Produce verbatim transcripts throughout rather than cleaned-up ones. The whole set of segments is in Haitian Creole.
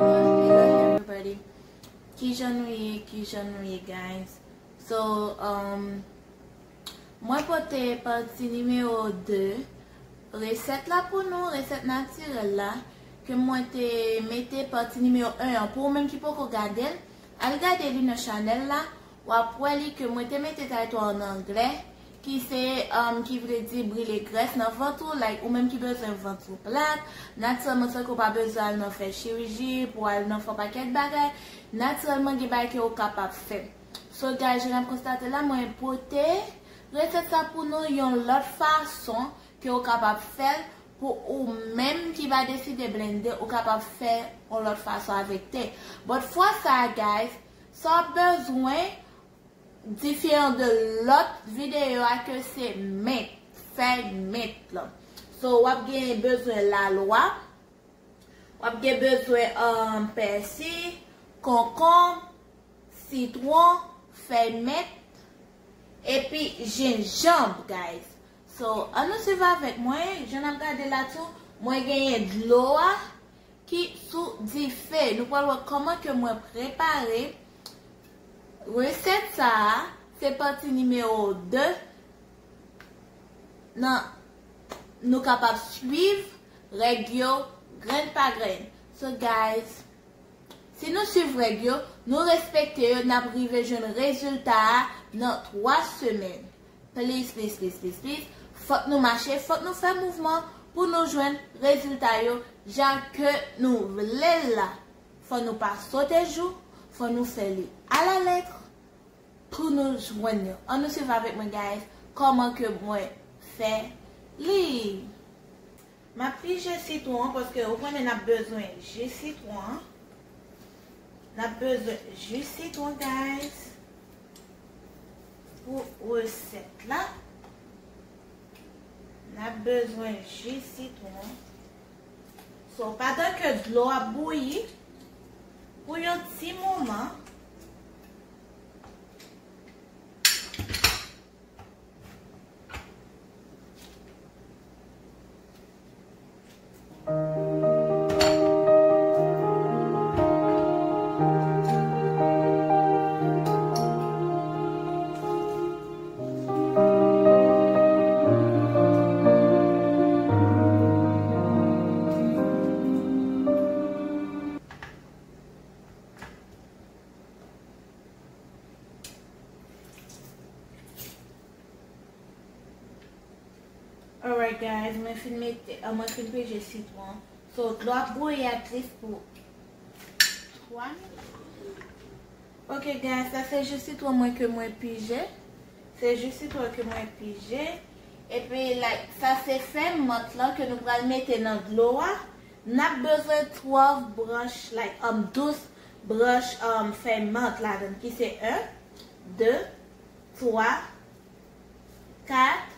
Hello, hello everybody. Kijan nou ye? Kijan nou ye, guys? So, um, mwen pote pati nimewo de resèt la pou nou, resèt natirèl la, ke mwen te mete pati nimewo en an. Pou ou menm ki poko gade l, al gade li nan chanèl la, w ap wè li ke mwen te mete title an anglè, ki se, um, ki vle di brile grès nan vant ou, like, ou menm ki bezwen vant ou plat, natirèlman, sa ke w pa bezwen al nan fè chiriji, pou al nan fè yon pakèt bagay, natirèlman, gen bagay ke w kapab fè. So, guys, jan n ap konstate la, mwen pote resèt sa pou nou yon lòt fason ke w kapab fè l pou ou menm ki va deside blende, ou kapab fè yon lòt fason avèk te. But fwa sa, guys, sa w ap bezwen, diferan de lòt videyo a, ke se mint, fèy mint lan. So, w ap gen bezwen lalwa, w ap gen bezwen, um, pèsi, konkonm, sitwon, fèy mint, epi jenjanm, guys. So, ann nou swiv avèk mwen. Jan n ap gade la tou, mwen genyen dlo a ki sou dife. Nou pral wè kòman ke mwen prepare resèt sa a. Se pati nimewo de nan nou kapab swiv règ yo grenn pa grenn. So, guys, si nou swiv règ yo, nou respekte yo, n ap rive jwenn rezilta a nan twa semèn. Please, please, please, please, please. Fòk nou mache, fòk nou fè mouvman pou nou jwenn rezilta yo jan ke nou vle l la. Fò nou pa sote jou, fò nou fè li alalèt pou nou jwenn yo. Ann nou swiv avèk mwen, guys, kòman ke mwen fè li. M ap pije sitwon an, paske ou konnen n ap bezwen ji sitwon an. N ap bezwen ji sitwon, guys, pou resèt la. N ap bezwen ji sitwon. So, pandan ke dlo ap bouyi, pou yon ti moman, Alright, guys, mwen fin mete, ah, mwen fin pije sitwon. So, dlo ap bouyi at least pou twa minit. Ok, guys, sa se ji sitwon mwen ke mwen pije. Se ji sitwon ke mwen pije. Epi, like, sa se fèy mant lan ke nou pral mete nan dlo a. N ap bezwen twelve branch, like, um, douz branch, um, fèy mant ladan, ki se en, de, twa, kat,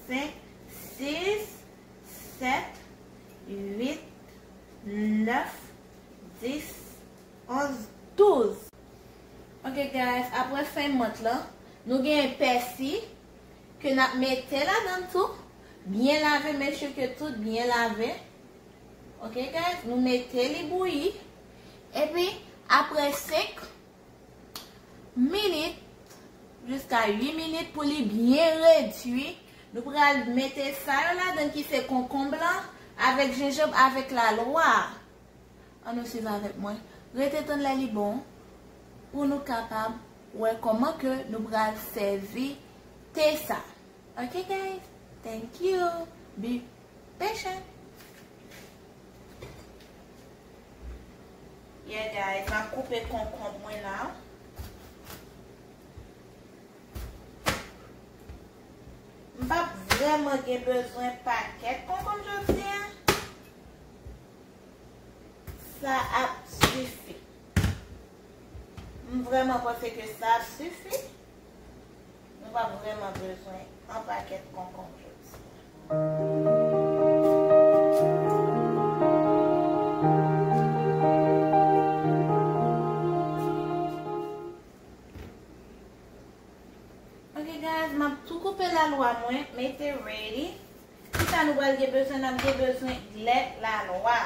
senk, sis, sèt, uit, nèf, dis, onz, douz. Ok, guys, apre fèy mant lan, nou genyen pèsi ke n ap mete ladan tou. Byen lave, make sure ke tout byen lave. Ok, guys, nou mete li bouyi. Epi, apre senk minit, jiska uit minit pou li byen redui, nou pral mete sa yo ladan ki se konkonm lan, avèk jenjanm, avèk lalwa. Ann nou swiv avèk mwen. Rete tann lè li bon pou nou kapab wè kòman ke nou pral sèvi te sa. Ok, guys? Thank you. Be patient. Yeah, guys, m ap koupe konkonm mwen la. M p ap Vrèman gen bezwen pakèt konkonm jodi a? Sa ap sifi. M vrèman panse ke sa ap sifi. Nou p ap vrèman bezwen yon pakèt konkonm jodi a. Ok, guys, m ap tou koupe lalwa mwen, mete ready. Kisa nou pral gen bezwen? N ap gen bezwen glè lalwa.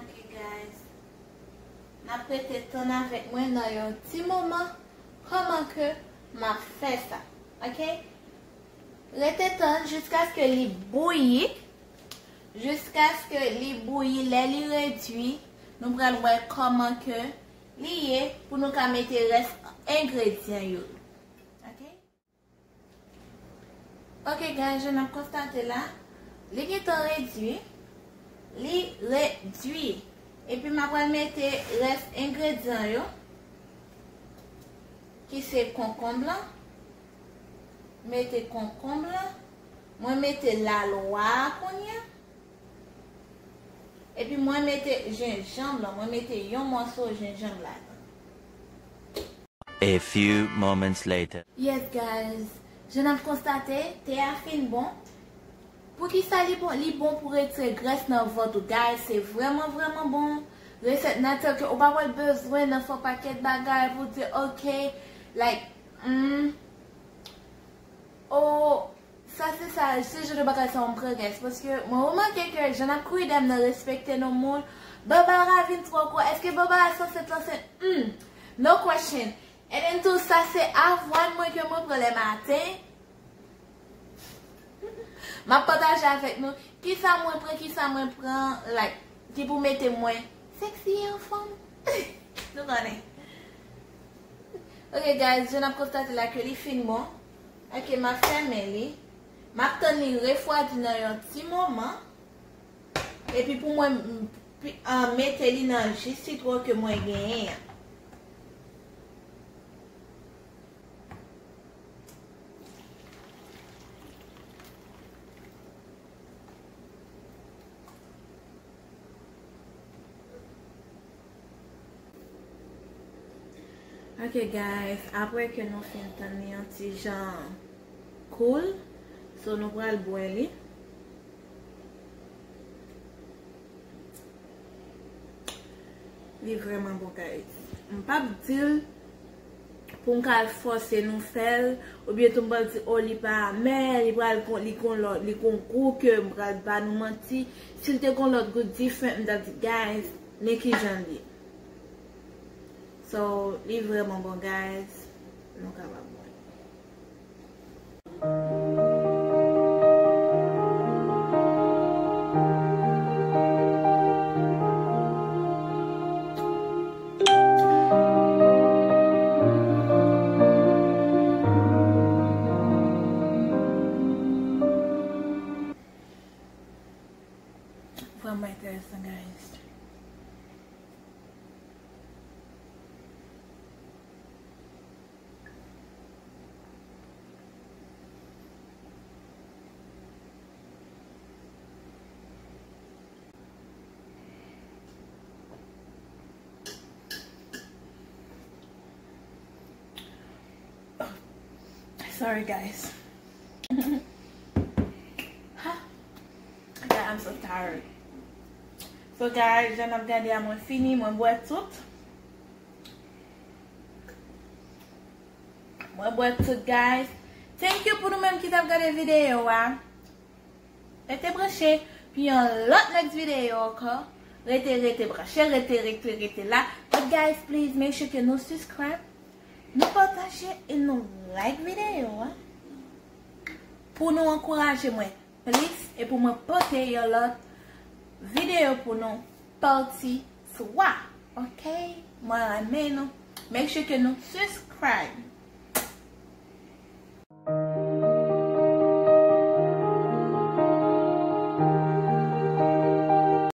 Ok, guys. N ap rete tann avèk mwen nan yon ti moman kòman ke m ap fè sa. Ok? Rete tann jiskaske li bouyi. Jiskaske li bouyi, lè li redui, nou pral wè kòman ke li ye pou nou ka mete rès engredyan yo. Ok? Ok, guys, jan n ap konstate la, li gentan redui. Li redui. Epi m ap pral mete rès engredyan yo, ki se konkonm lan. Mete konkonm lan. Mwen mete lalwa a kounye a. Epi mwen mete jenjanm lan. Mwen mete yon mòso jenjanm ladan. A few moments later. Yes, guys. Jan n ap konstate, te a fin bon. Poukisa li bon? Li bon pou retire grès nan vant ou, guys. Se vrèman, vrèman bon. Resèt natirèl ke ou pa pral bezwen nan fè pakèt bagay pou di, ok, like, mm, oh, sa se sa, se jan de bagay sa m pran, guys, paske mwen remake ke jan n ap kouri dèyè m nan respekte non moun. Barbara vin twò gwo. Èske Barbara sanse ansent? Hmm. No question. And then tou, sa se avwàn mwen ke mwen pran lè maten. M ap pataje avèk nou kisa mwen pran, kisa mwen pran, like, ki pou mete mwen sexy anfòm. Nou konnen. Ok, guys, jan n ap konstate la ke li fin bon. Ok, m ap fèmen li. M ap tann li refwadi nan yon ti moman. Epi pou mwen, m, pi- ah, mete li nan ji sitwon ke mwen genyen an. Ok, guys, apre ke nou fin tann li yon ti jan cool, so nou pral bwè li. Li vrèman bon, guys. M p ap di l pou m ka al fòse nou fè l, oubyen tou m pral di, oh, li pa amè, li pral gon, li gon lòt, li gon gou ke m pral ba nou manti. Si l te gon lòt gou diferan, m t ap di, guys, men kijan l ye. So, li vrèman bon, guys. Nou kapab wè. Vrèman enteresan, guys. Sorry, guys. Ha. God, I'm so tired. So, guys, jan n ap gade a, mwen fini, mwen bwè tout. Mwen bwè tout, guys. Thank you pou nou menm ki t ap gade videyo a. Rete branche pou yon lòt next videyo ankò. Rete, rete branche, rete, rete, rete la. But guys, please make sure ke nou subscribe. Nou pataje e nou like videyo a pou nou ankouraje mwen plis e pou mwen pote yon lòt videyo pou nou pati twa. Ok? Mwen renmen nou. Make sure ke nou subscribe.